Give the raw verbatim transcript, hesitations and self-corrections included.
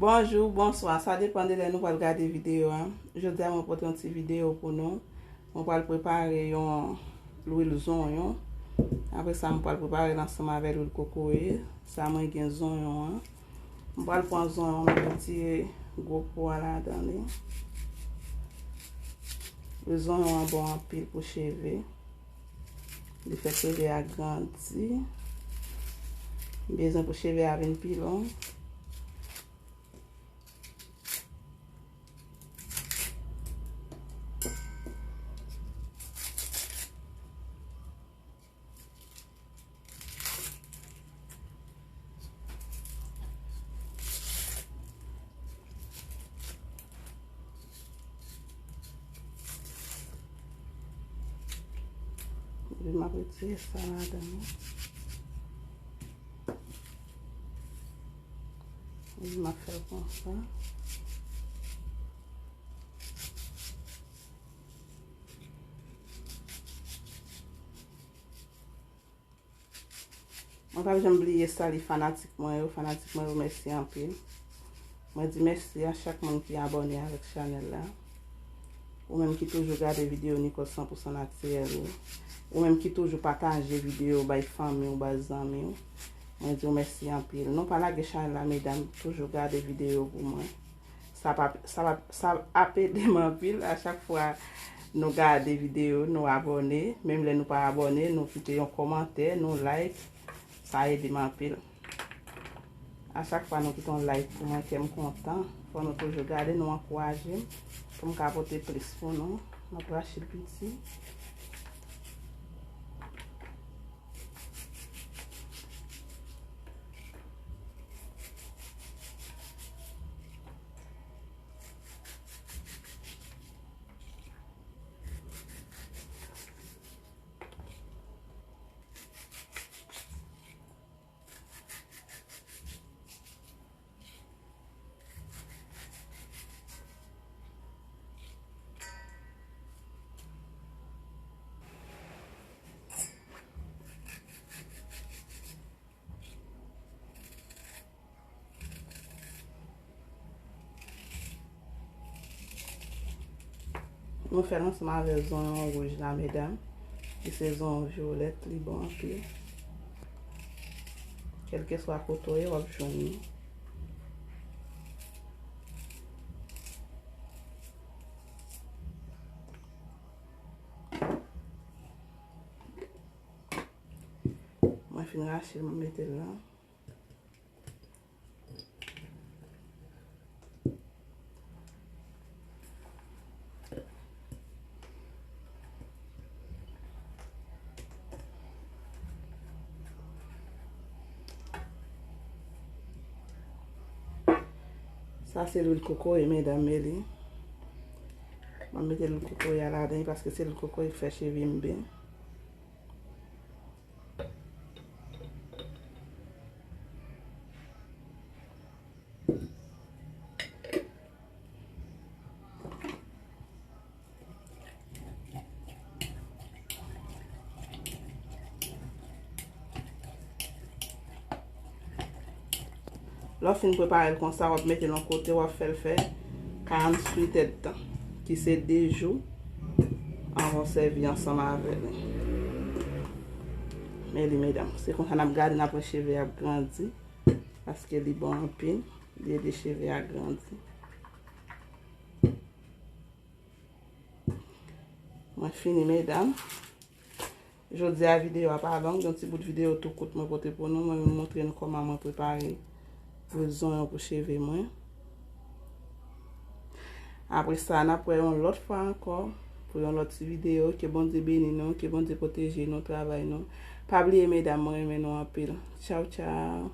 Bonjou, bonswa, sa depann de lè nou pral gade videyo a. Jodi a mwen pote yon ti videyo pou nou. Mwen pral prepare yon lwil zonyon. Apre sa, mwen pral prepare l ansanm avè lwil kokoye. Sa mwen gen zonyon an. Mwen pral pran zonyon, mwen retire gwo po a ladan li. Lwil zonyon an bon anpil pou cheve. Li fè cheve a grandi. M bezwen pou cheve a vin pi long. Epi m ap retire sa ladan li. Epi m ap fè l konsa. Mwen p ap janm bliye sali fanatik mwen yo. Fanatik mwen yo, mèsi anpil. Mwen di mèsi a chak moun ki abòne avèk chanèl la. Ou menm ki toujou gade videyo Nicole san pou san natirèl yo. Ou menm ki toujou pataje videyo bay fanmi w, bay zanmi w. Mwen di w mèsi anpil. Nou pa lage chanèl la, medam. Toujou gade videyo pou mwen. Sa pa, sa pa, sa ap ede m anpil. A chak fwa nou gade videyo, nou abòne. Menm lè nou pa abòne, nou kite yon kòmantè, nou like. Sa ede m anpil. A chak fwa nou kite yon like pou mwen, kè m kontan. Fò nou toujou gade, nou ankouraje m pou m ka pote plis pou nou. M ap rache l piti. Nou fè l ansanm avè zonyon wouj la, medam. Li se zonyon vyolèt, li bon anpil. Kèlkeswa kote w ye, w ap jwenn li. Mwen fin rache l, mwen mete l la. Sa se lwil kokoye, medam, men li. Mwen mete lwil kokoye a ladan paske se lwil kokoye ki fè cheve m byen. Lè w fin prepare l konsa, w ap mete l yon kote, w ap fè l fè karanntuit èdtan, ki se de jou anvan w sèvi ansanm avè l. Men li, medam, se konsa n ap gade, n ap wè cheve ap grandi, paske li bon anpil, li ede cheve a grandi. Mwen fini, medam. Jodi a, videyo a pa long, yon ti bout videyo tou kout mwen pote pou nou. Mwen montre nou kòman mwen prepare lwil zonyon pou cheve mwen. Apre sa, n ap wè yon lòt fwa ankò pou yon lòt ti videyo. Ke Bondye beni nou, ke Bondye pwoteje nou, travay nou. Pa bliye, medam, mwen renmen nou anpil. Tchaw, tchaw.